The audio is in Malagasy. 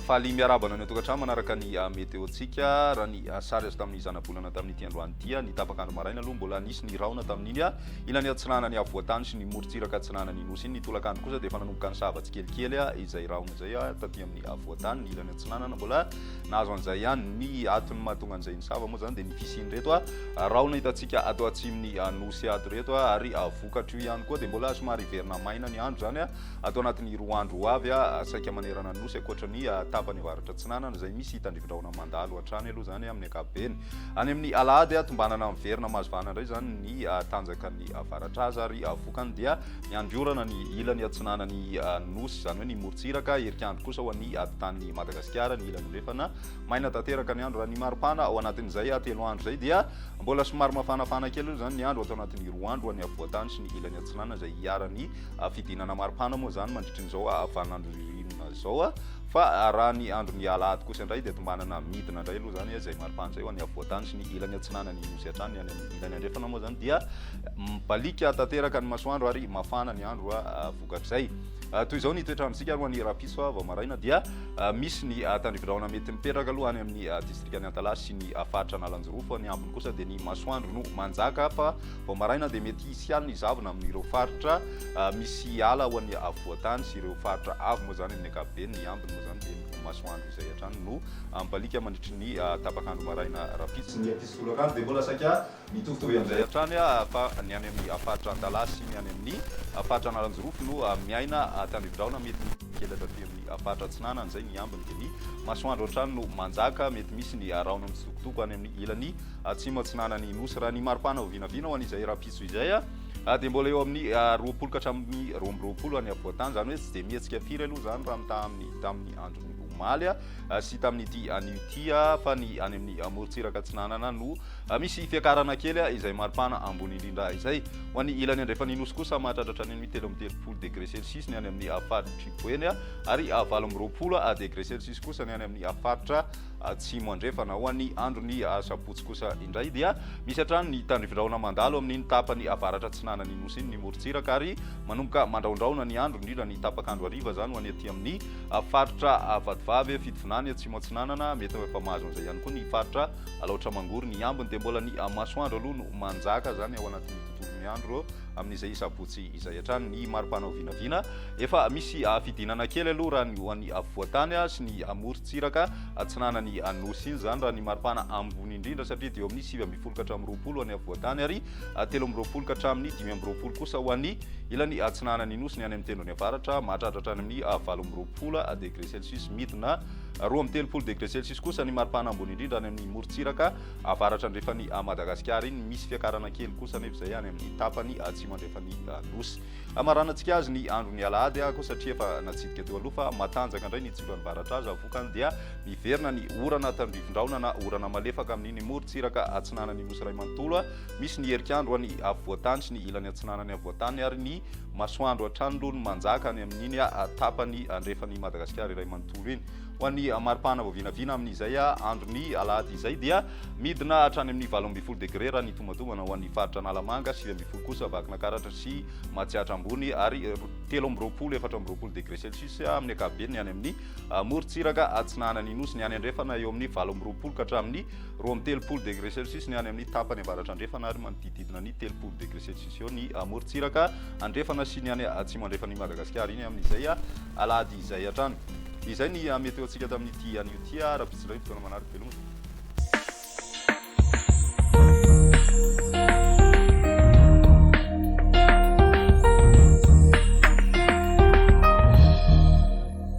Faly miarahaba anao any an-tokantrano manaraka ny météo-ntsika. Raha ny sary azo tamin'ny zanabolana tamin'ity androany ity, ny tapak'andro maraina aloha mbola nisy ny rahona tamin'iny ilany atsinanan'ny afovoan-tany sy ny morontsiraka atsinanan'ny Nosy iny. Ny tolakandro kosa dia efa nanomboka nisava tsikelikely izay rahona izay taty amin'ny afovoan-tany. Ny ilany atsinanana mbola nahazo an'izay ihany. Ny antony mahatonga an'izay nisava moa izany dia ny fisian'ireto rahona hitantsika ato atsimon'ny Nosy ato ireto ary vokatr'io ihany koa dia mbola somary hiverina maina ny andro izany. Ato anatin'ny roa andro ho avy, saika manerana ny Nosy ankoatra ny tapany avaratra atsinanana izay misy tandrifindrahona mandalo hatrany aloha izany amin'ny ankapobeny. Any amin'ny alahady, tombanana miverina mahazo vahana indray izany ny tanjakan'ny avaratraza ary vokany dia miandry orana ny ilany atsinanan'ny Nosy, izany hoe ny morontsiraka, herikandro kosa ho an'ny atitan'i Madagasikara, ny ilany andrefana. Maina tanteraka ny andro raha ny maripana ao anatin'izay telo andro izay dia mbola somary mafanafana kely aloha izany ny andro ato anatin'ny roa andro ho an'ny afovoan-tany sy ny ilany atsinanana izay iharan'ny Fidinana maripana moa izany mandritry ny izao vaninandro ririnina izao fa raha ny andron'ny alahady kosa indray dia tombanana midina indray aloha izany izay maripana izay ho an'ny afovoan-tany sy ny ilany atsinanan'ny nosy hatrany. Ny any amin'ny ilany andrefana moa izany dia mibaliaka tanteraka ny masoandro ary mafana ny andro vokatr'izay. Toy izao ny toetr'androntsika ary ho an'ny rahampitso vao maraina dia misy ny tandrivindrahona mety mipetraka aloha any amin'ny distrikan'i Antalaha sy ny faritra Analanjirofo. Ny ambiny kosa dia ny masoandro no manjaka fa Vao maraina dia mety hisy ihany ny zavona amin'ireo faritra misy ala ho an'ny afovoan-tany sy ireo faritra avo moa izany amin'ny ankapobeny. Ny ambiny moa izany dia ny masoandro izay hatrany no mibaliaka mandritry ny tapak'andro maraina rahampitso. Ny ampitso tolakandro dia mbola saika mitovitovy amin'izay hatrany fa ny any amin'ny faritra Antalaha sy ny any amin'ny faritra Analanjirofo no miaina tandrivindrahona mety kely hatraty amin'ny faritra Atsinanana izay ny ambiny dia ny masoandro hatrany no manjaka. Mety misy ny rahona mitsitokotoko any amin'ny ilany Atsimo atsinanan'ny Nosy. Raha ny maripana ho vinavina ho an'izay rahampitso izay dia mbola eo amin'ny 20 ka hatramin'ny 22 any afovoan-tany, izany hoe tsy dia mihetsika firy aloha izany raha mitaha amin'ny tamin'ny andron'ny omaly sy tamin'ity anio ity fa ny any amin'ny morontsiraka atsinanana no misy fiakarana kely izay maripana ambony indrindra izay. Ho an'ny ilany andrefan'ny Nosy kosa mahatratra hatrany amin'ny 33 degré celsius ny any amin'ny faritr'i Boeny ary 28 degré celsius kosa ny any amin'ny faritra Atsimo Andrefana. Ho an'ny andron'ny asabotsy kosa indray dia misy hatrany ny tandrifindrahona mandalo amin'iny tapany avaratra atsinanan'ny Nosy iny ny morontsiraka ary manomboka mandrahondrahona ny andro, indrindra ny tapak'andro hariva izany ho an'ny aty amin'ny faritra Vatovavy, Fitovinany, Atsimo Atsinanana. Mety ho efa mahazo an'izay ihany koa ny faritra Alaotra Mangoro. Ny ambiny dia mbola ny masoandro aloha no manjaka izany ao anatin'ny tontolon'ny andro amin'izay sabotsy izay hatrany. Ny mari-pana ho vinavina efa misy fidinana kely aloha raha ny ho an'ny afovoan-tany sy ny morontsiraka atsinanan'ny Nosy iny izany raha ny maripana ambony indrindra satria dia eo amin'ny 19 ka hatramin'ny 20 any afovoan-tany ary 23 ka hatramin'ny 25 kosa ho an'ny ilany atsinanan'ny Nosy. Ny any amin'ny tendrony avaratra mahatratra hatrany amin'ny 28 degré celsius, midina 32 degré celsius kosa ny maripana ambony indrindra any amin'ny morontsiraka avaratra andrefan'i Madagasikara iny. Misy fiakarana kely kosa anefa izay any amin'ny tapany atsimo andrefan'ny Nosy. Hamaranantsika azy ny andron'ny alahady koa satria efa natsidika teo aloha fa matanjaka indray ny tsiokan'ny varatraza, vokany dia miverina ny orana tandrifindrahona na orana malefaka amin'iny morontsiraka atsinanan'ny Nosy iray manontolo. Misy ny herikandro any afovoan-tany sy ny ilany atsinanan'ny afovoan-tany ary ny masoandro hatrany aloha no manjaka any amin'iny tapany andrefan'i Madagasikara iray manontolo iny. Ho an'ny maripana vao vinavina amin'izay andron'ny alahady izay dia midina hatrany amin'ny 18 degre raha ny tombantombana ho an'ny faritra Analamanga, 19 kosa Vakinakaratra sy Matsiatra Ambony ary 23, 24 degre celsius amin'ny ankapobeny ny any amin'ny morontsiraka atsinanan'ny Nosy. Ny any andrefana eo amin'ny 28 ka hatramin'ny 32 degre celsius ny any amin'ny tapany avaratra andrefana ary manodididina ny 30 degre celsius eo ny morontsiraka andrefana sy ny any atsimo andrefan'i Madagasikara iny amin'izay alahady izay hatrany. Izay ny météo-ntsika tamin'ity anio ity. Rahampitso indray ny fotoana manaraka. Veloma.